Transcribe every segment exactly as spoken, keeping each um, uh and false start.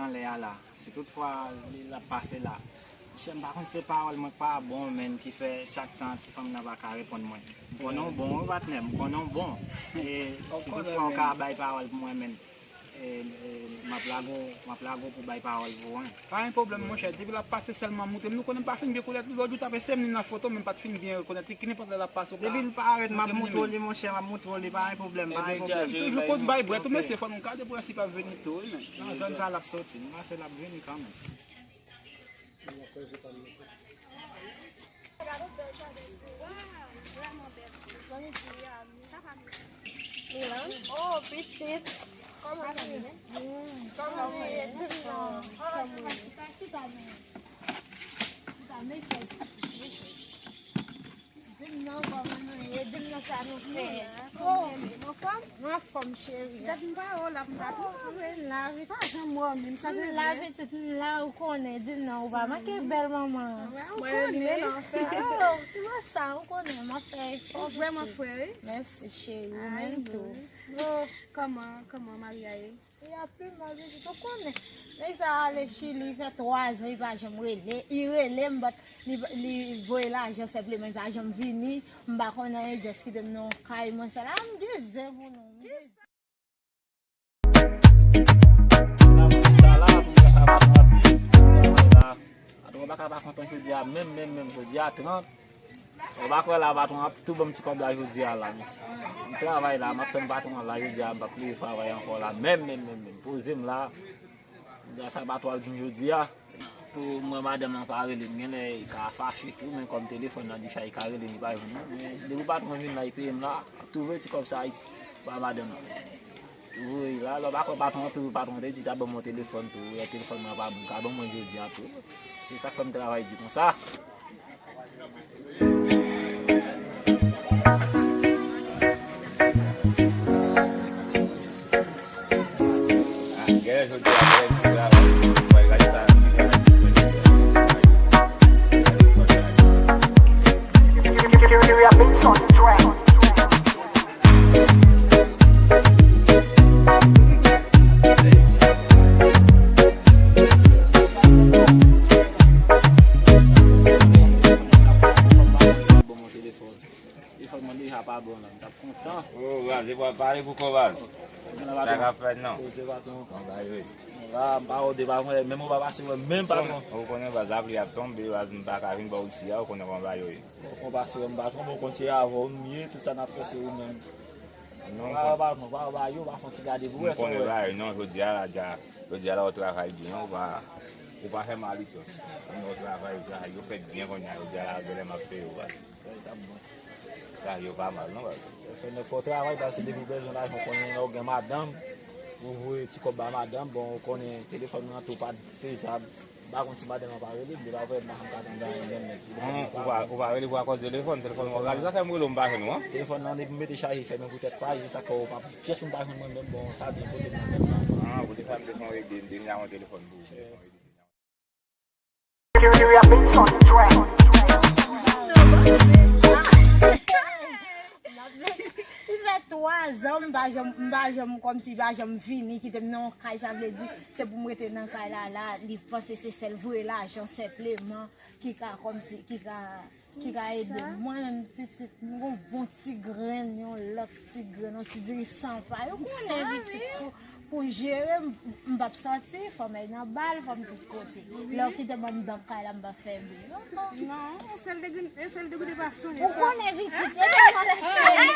anlè a la. Si toutfwa li, l ap pase la. Monchè, m pa konn si se pawòl mwen k pa bon, menn, ki fè chak tan ti fanm nan pa ka reponn mwen. M konnen w bon, wi, patnè, m konnen w bon. E si toutfwa w ka bay pawòl pou mwen, menn, e, e, m ap lage w, m ap lage w pou bay pawòl pou w, wi. Pa gen pwoblèm, monchè. Depi l ap pase sèlman, moute m, nou konnen m pa fin byen konnen l. Lòt jou, w t ap eseye m li nan foto, men m pa t fin byen rekonèt li. Ki nenpòt lè l ap pase, w ka montre m li menm. Depi l parèt, m ap montre w li, monchè, m ap montre w li, pa gen pwoblèm, pa gen pwoblèm. Toujou konn bay bwè tou, mesye, fò nou gade pou wè si l p ap vini tou, wi, menn. Nan zòn sa l ap soti, m panse l ap vini kanmenm. Gade bèl jaden sa. Waw, vrèman bèl. Zanmi di a, sa pa Milan. Oh, pitit. Kòman w ye? Kòman w ye? Kòman w ye? Chita, chita, men. Chita, men chèz, pitit, men chèz. Di m non, kòman nou ye? Di m nan sa nou fè. Kòman w ye? Ou anfòm? Mwen anfòm, cheri. Gad m pa wè w la, m pa twò wè w la, wi. Pa janm wè w menm, sa vle di? M la, pitit, m la, ou konnen. Di m non, ou pa manke bèl manman. Ou konnen. Oh, ki wè sa, ou konnen, m ap fè efò. Ou vrèman frè, wi. Mèsi, cheri, ou menm tou. Oh, kòman, kòman mari a ye? Li ap pi mal, pitit, ou konnen. Nèg sa ale Chili, fè twa zan, li pa janm rele. Li rele m, but li, li voye lajan senpleman, li pa janm vini. M pa konn anyen, just kite m nan yon kay, mwen sèl. A, m gen zen pou nou. M gen zen. Sa la, pou mwen, sa patwon ap di. Patwon pa ka pa kontan jodi a, menm, menm, menm jodi a, trant. Ou pa kwè la, patwon ap tou ban m ti kòb la jodi a la, mesye. M travay la, m ap tann patwon an la jodi a, m p ap leve travay ankò la, menm, menm, menm, menm. Poze m la, jodi a sa patwon ap di m jodi a. Tou, m wè madanm nan pa rele m, genlè li ka fache tou, men kòm telefòn nan deja li ka rele m, li pa jwenn mwen. Men depi patwon vin la, li peye m la, m ap tou voye ti kòb sa Ayiti ba madanm nan. Tou voye la, lè w pa kwè patwon an, tou patwon an te di ta ban m yon telefòn tou, lè telefòn nan pa bon, ka ban mwen jodi a tou. Se sa k fè m travay di konsa. Telefòn mwen deja pa bon la, m t ap kontan. Oh, Baz, e pa pale pou kò, Baz. Sa k ap fèt non? Poze patwon. Kòman bagay yo ye? La, m pa wè w devan mwen, menm ou pa pase wè m, menm patwon. Ou konnen, Baz, lapli ap tonbe, Baz, m pa ka vin ba w isi a, ou konnen kòman bagay yo ye. Ou fè w pase wè m, patwon, bon, konn se avè w m ye, tout sa n ap fè se ou menm. Non, pa wè patwon, pa wè ba yo, pa fè yon ti gade pou wè sa w wè. M konnen bagay non, jodi a la, dja, jodi a la, ou travay byen, ou pa, ou pa fè malisyòs. Ou travay, ou travay, yo fèt byen kounye a, jodi a la, genlè m ap peye w, Baz. Sa yo pa mal non, baz. Fè nèg fè w travay, paske depi w bezwen lajan, w konnen lè w gen madanm, ou voye ti kòb ba madanm, bon, ou konnen telefòn nan tou pa fezab. M pa konn si madanm nan pa rele m, depi apre m pa janm ka tande anyen, nèg ki Ou pa, ou pa rele pou akòz telefòn, telefòn mwen gade, sa fè m rele w, m pa jwenn ou, an. Telefòn nan depi m mete chaje, fèmen poutèt pa, se sa k fè w pa, pyès moun pa jwenn mwen menm, bon, sa byen pote m nan tèt la. Ah, poutèt sa m te fè w ede, m te gen yon telefòn pou ou. Li fè twa zan m pa janm, m pa janm, kòmsi li pa janm vini kite m nan yon kay, sa vle di se pou m rete nan kay la, la, li panse se sèl voye lajan senpleman ki ka kòmsi, ki ka, ki ka ede m. Mwen menm pitit, m gon bon ti grenn, yon lòt ti grenn, yon ti diri san pa. Ou konnen pitit pou, pou jere, m, m p ap sòti, fò m al nan bal, fò m tout kote. Lè w kite m anndan kay la, m p ap fè byen. Non, yon sèl degri, yon sèl degri de pasyon. Ou konnen pitit, e pa malè cheri.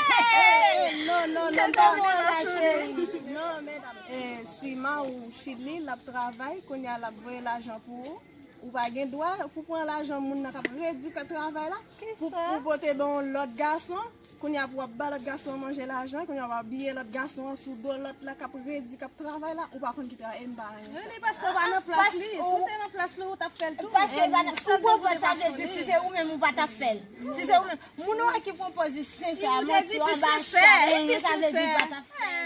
Non, non, non, non, non, la cheri. Non, medam. E, Sima ou Chili, l ap travay, kounye a l ap voye lajan pou ou. Ou pa gen dwa pou pran lajan moun nan k ap redi k ap travay la, pou, pou pote ban yon lòt gason. Kounye a pou w ap ba lòt gason an manje lajan, kounye a w ap abiye lòt gason an sou do lòt la k ap redi, k ap travay la, ou pa konn ki travay, e m pa renmen sa. Wi, paske w pa nan plas li. Si w te nan plas li, ou t ap fè l tou. Paske ou pa nan, ou pran pòz, sa vle di si se ou menm ou pa t ap fè l. Si se ou menm. Moun ou wè ki pran pòz li sensè, manti, anba chay, sa vle di ou pa t ap fè l.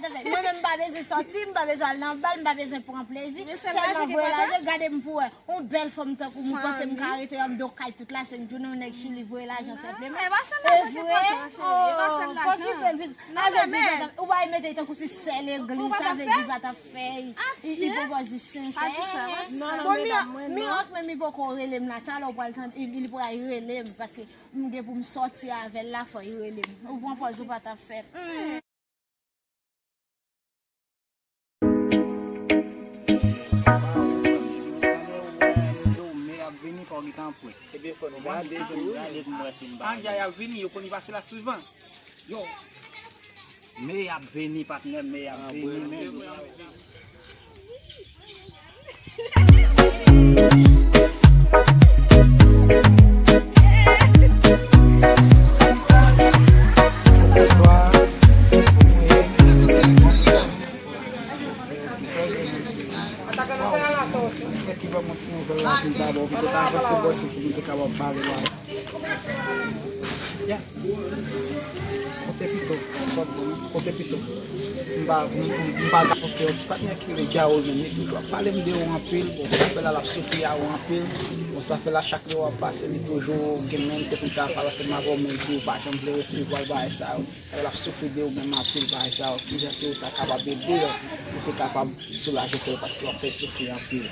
Mwen menm, m pa bezwen sòti, m pa bezwen al nan bal, m pa bezwen pran plezi. Sèlman voye lajan, gade m pou wè. Yon bèl fanm tankou m, ou panse m ka rete anndan yon kay tout lasenn jounen, yon nèg Chili voye lajan senpleman? E vre? Oh, fò kipe l vit. Sa vle di, ou pa mete tankou si sè legliz, sa vle di pa t ap fè. Li pwopoze sensè. Bon, mirak menm, li poko rele m la, talè ou pral tande, li pral rele m, paske m gen pou m sòti avè l la, fò li rele m. Ou pran pòz ou pa t ap fè. Ebyen, fò nou gade pou nou gade pou nou wè si m pa. Ayayay, ap vini, yo konn li pase la souvan. Yo. Me ap vini, patnè, me ap vini, men. Bonswa. Mwen ki ba mwen ti nouvèl la pou m ta ba w, pou ta avanse bò isit pou nou te kapab pale la. Ya. Kote pito, kote pito. M pa, m, m, m pa ta kote yon ti patnè ki rele Djawol menm, li toujou ap pale m de ou anpil, bon, sa fè la l ap soufri a ou anpil. Bon, sa fè la chak lè w ap pase, li toujou gen menm kote pou l ta pale ansanm avè w, men l di ou pa janm vle resevwa l, bagay sa yo. L ap soufri de ou menm anpil bagay sa yo. Kijan ke ou ta kapab ede l pou te kapab soulaje kè l paske w ap fè soufri anpil?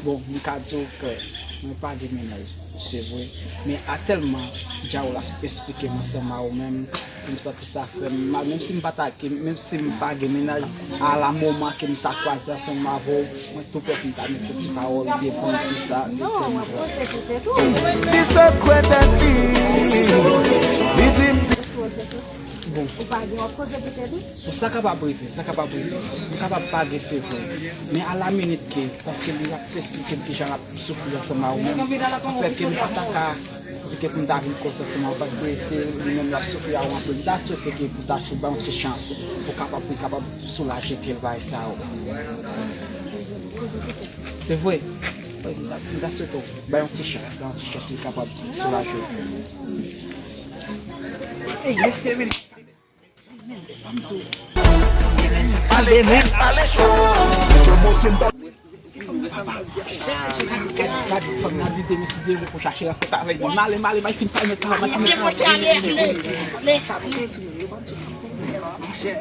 Bon, m ka di w ke mwen pa gen mennaj, se vre. Men atèlman Djawol ap esplike m ansanm a ou menm, m santi sa fè m mal. Menm si m pa ta gen, menm si m pa gen mennaj, a la moman ke m ta kwaze ansanm avè w, mwen tou prè pou m ta mete ti pawòl devan w konsa. Non, mwen poze poutèt ou. Li sekrè tèt li. Li di m. Bon. Ou pa gen, w ap poze poutèt ou? Bon, sa kapab rive, sa kapab rive. M kapab pa gen, se vre. Men a la minit ke, paske li ap esplike m kijan l ap soufri ansanm a ou menm, fè ke m pa ta ka di ke pou m ta vin koze ansanm a ou, paske se li menm l ap soufri a ou anpil. M ta swete ke pou ta sou ba yon ti chans pou kapab, pou kapab soulaje kè l bagay sa yo. Se vre. M ta, m ta swete w ba yon ti chans, ba yon ti chans pou kapab soulaje w. Ey, mesye, vin. Monchè,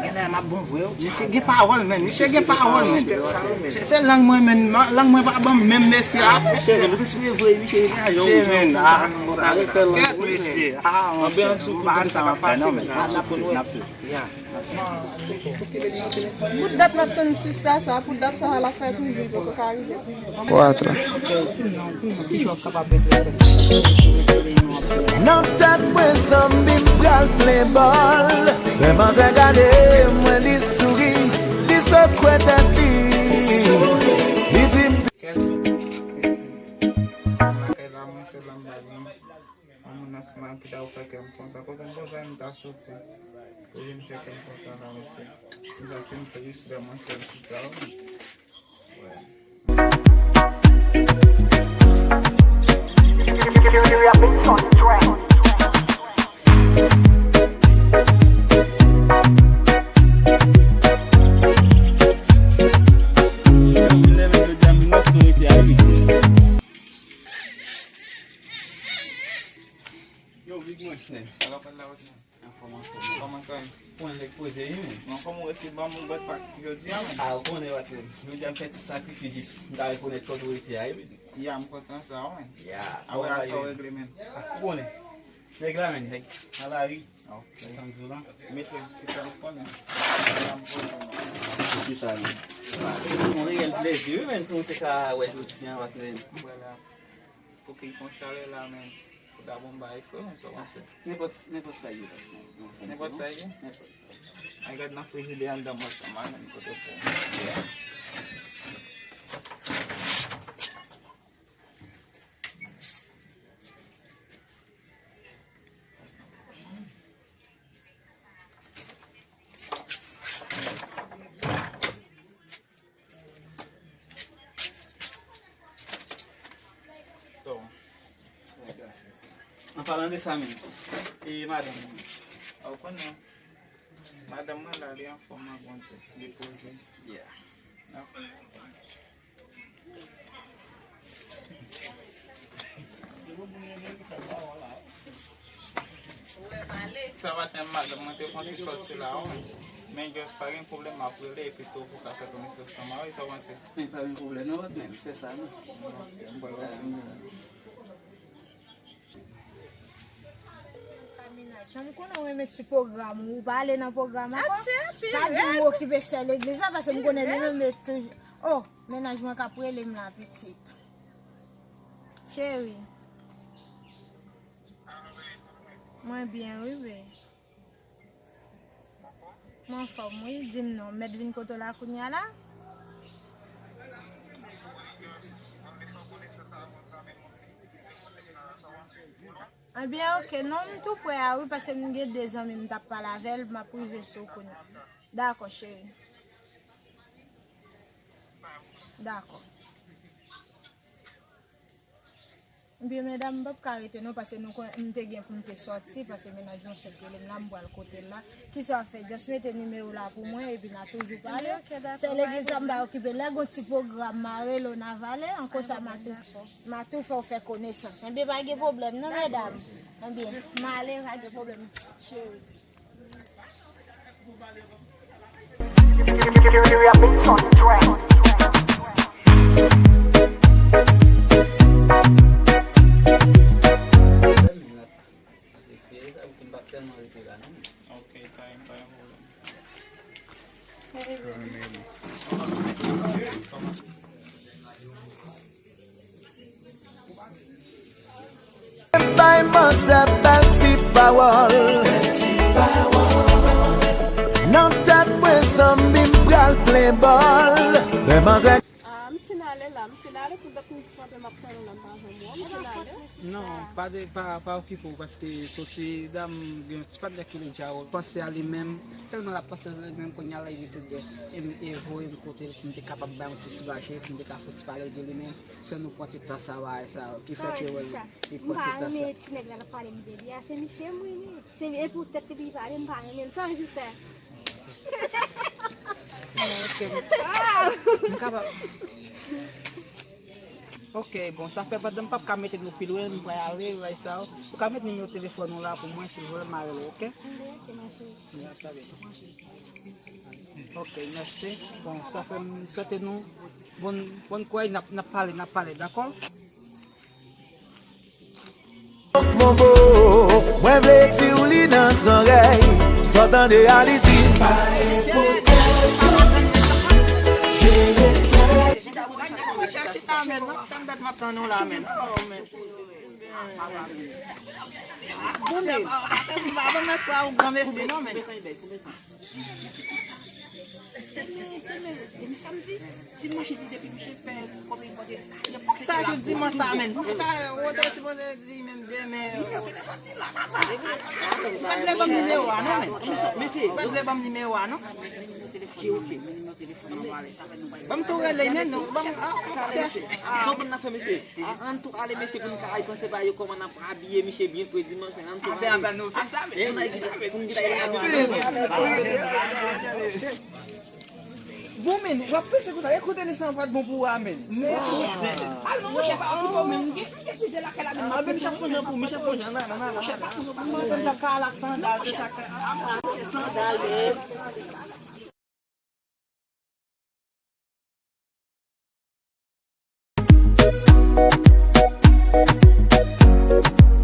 genlè m ap bon vre, wi. Misye gen pawòl, menn. Misye gen pawòl, menn. Se, se lang mwen, menn. Lang mwen pa ban m menm, mesye a. Mesye, nou te sou vre, misye, gen ajan, menn. Kèt, mesye. Ah, monchè, m pa sa pa pase, menn. N ap swiv, n ap swiv. Pou dat m ap tann sista sa, pou dat sa l ap fè toujou, li poko ka rive toujou. Kwatra. Nan tèt mwen, zanmi m pral plen bòl. Lè manzè gade mwen, li souri, li sekwe tèt li. Li di m. Kèl jouk, mesye. Lakay la, mwen se lang bagay. Yon moun nan siman ki ta fè kè m kontan. Kote m kontan m ta soti. Pou vin fè kè m kontan la, mesye. M ta fin tris lè mwen sèl chita, wi. Yo, big man. Sa k ap fèt la, patnè? Anfòm, anfòm. Kòman sa ye? Konnen nèg poze wi, men. Bon, kòman w resi ban m yon bòt pa jodi a, men? A, ou konnen, patnè. Jodi a m fè tout sakrifis jis m ta rekonèt kòt ou rete a, wi, men. Ya, m kontan sa, wi, men. Ya. A, wè, a sa w regle, men. A, ou konnen. Nèg la, men, nèg nan lari. Ok. Sa m di w lan. Mete ki sa ou konnen. Sa m konnen, men. Se sa, men. Se yon reyèl plezi, wi, men, pou nou te ka wè jodi a, patnè. Vwala. Pou ki fon chalè la, men. Pou ta bon bay, frè, sa w panse? Nenpòt, nenpòt sa ye la. Nenpòt sa ye? Nenpòt sa. Ay, gad nan frijidè anndan mwen, sa, man, men kote pou. Palan de sa menm. E madanm ou? A, ou konnen. Madanm mwen la, li anfòm, an Bondye. Li poze. Yeah. Sa maten, madanm mwen te konn soti la, wi. Men just pa gen pwoblèm, m ap rele epi tou pou ka fè konesans ansanm avè l, sa w panse? Men pa gen pwoblèm non, patnè, fè sa non. Ok, m pral wè si m Jan m konnen w renmen ti pwogram ou, ou pa ale nan pwogram ankò. Pa di m ou okipe sè legliz la, paske m konnen li menm li toujou. Oh, mennaj mwen k ap rele m la, pitit. Cheri. Mwen byen, wi, bebe. Mwen anfòm, wi. Di m non, m mèt vin kote w la kounye a la? Ebyen, oke, non, m tou prè a, wi, paske m gen de zanmi m t ap pale avè l, m ap rive sou w kounye a. Dakò, cheri. Dakò. Ebyen, medam, m p ap ka rete non, paske nou konn, m te gen pou m te sòti, paske mennaj mwen fèk rele m la, m pral kote l la. Kisa w ap fè? Just mete nimewo w la pou mwen, epi n a toujou pale. Ebyen, oke, dakò, m a rete. Sè legliz la, m pa okipe. Lè gon ti pwogram, m a rele w, n a vale, an konsa, m a tou, m a tou fè w fè konesans. Ebyen, pa gen pwoblèm non, medam. Ebyen, m ale, pa gen pwoblèm, cheri. Ok, pa gen, pa gen pwoblèm. Bay manzè bèl ti pawòl. Nan tèt mwen zanmi m pral plen bòl. Men manzè Ah, m fin ale la, m fin ale pou dat m frape m ap tann ou la, m pa jwenn ou an, m fin ale. Non, pa de, pa, pa okipe w, paske soti dam gen yon ti patnè ki rele Jarod, panse a li menm, tèlman l ap panse a li menm, kounye a la li tou dwès, e m, e voye m kote l pou m te kapab bay yon ti soulaje, pou m te ka fouti pale de li, men sèl nou pran ti tan sa, bagay sa, ki fè ke wè li, li pran ti tan sa. M pa renmen ti nèg la k ap pale m de li a, se misye m renmen. Se, e pou tèt li pale, m pa renmen l, sa vle di sa. Ok. M kapab. Ok, bon, sa fè pandan m p ap ka mete nou pi lwen, m pral ale, bay sa. Ou ka met nimewo telefòn ou la pou mwen, silvouplè, m a rele w, ok? Ok, mèsi. Ok, mèsi. Bon, sa fè m swete nou bon, bon kouraj, n ap, n ap pale, n ap pale, dakò? Monbo, mwen vle di w li nan zòrèy, sa w tande a li di. Chita, chita, men, non, tann dat m ap tann ou la, men. Oh, men. Bon, men. Pa ban m espwa ou granmesi, non, men. Demen, demen, demen samdi, dimanch li depi misye fè kòm li pote. Sa jou dimanch sa menm. Sa, ou te sipoze di menm demen. Ou pa t vle ban m nimewo a non, men. Mesye, ou pa t vle ban m nimewo a non. Ban m tou rele men non. Ban m, ah, chè. Sa w konn nan fè, mesye? A, ann tou ale, mesye, pou n ka al panse ba yo kòman n ap abiye misye byen pou dimanch, men ann tou ale. Apre, apre, nou fè sa, men. E, nou ki ta, pou n ki ta gen abiman. Bon, men, w ap panse konsa, e kote li sa pa t bon pou ou a, men. Men, al non, monchè, pa okipe w, men, m gen, m gen pizè lakay la, men, m ap, men, misye ap fon jan pou, misye ap fon jan, nan, nan, nan, nan. Monchè, pa fon jan, pa fon jan. Mwen panse m t ap ka al ak sandal, se sa k, a, sandal, men.